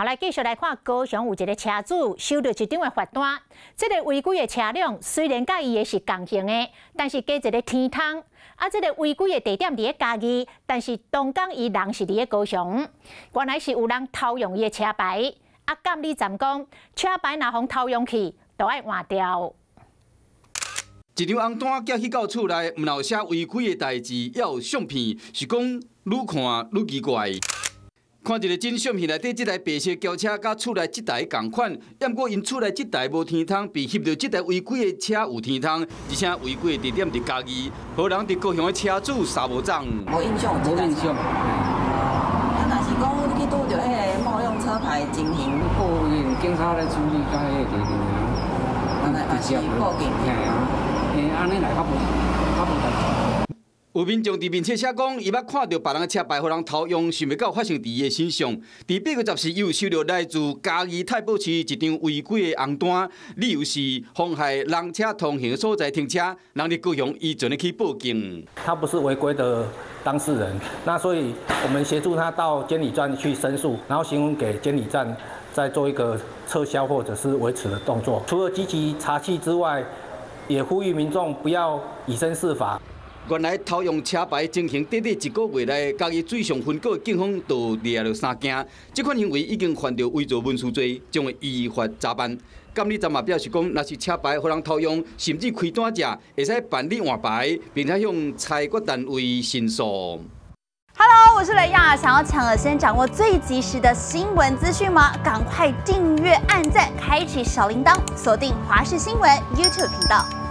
好，來繼續來看高雄有一个車主收著一張的罰單，這个違規的車輛雖然佮伊的是仝型的，但是加一个天窗。啊，這个違規的地點佇咧嘉義，但是當工伊人是佇咧高雄。原來是有人偷用伊的車牌。啊，監理站講，車牌若予偷用去，都愛換掉。一張紅單寄去到厝內，毋但有寫違規的代誌，猶有相片，是講愈看愈奇怪。看一个真相片內底，這台白色轎車佮厝內這台仝款，毋過𪜶厝內這台無天窗，被翕著這台違規的車有天窗，而且違規的地點佇嘉義，予人佇高雄的車主捎無鏨。無印象，無印象。啊，若是講你去拄著彼个冒用車牌情形，報警，警察來處理，佮彼个就啊，嘛是報警。嘿啊，嘿，按呢來較無較無代誌。有民眾佇面冊寫講，伊捌看著別人的車牌予人偷用，想袂到發生佇伊的身上。佇8月14，伊有收著來自嘉義太保市一張違規的紅單，理由是妨害人車通行所在停車，人佇高雄，伊準備去報警。他不是違規的當事人，那所以我們協助他到監理站去申訴，然後行文給監理站，再做一個撤銷或者是維持的動作。除了積極查緝之外，也呼籲民眾不要以身試法。原來偷用車牌情形，短短一個月內，嘉義水上分局警方就掠著三件，這款行為已經犯著偽造文書罪，將會依法查辦。監理站嘛表示講，若是車牌予人偷用，甚至開單者，會使辦理換牌，並且向裁決單位申訴。 Hello，我是雷亞，想要搶先掌握最及時的新聞資訊嗎？趕快訂閱、按讚、開啟小鈴鐺，鎖定華視新聞 YouTube 頻道。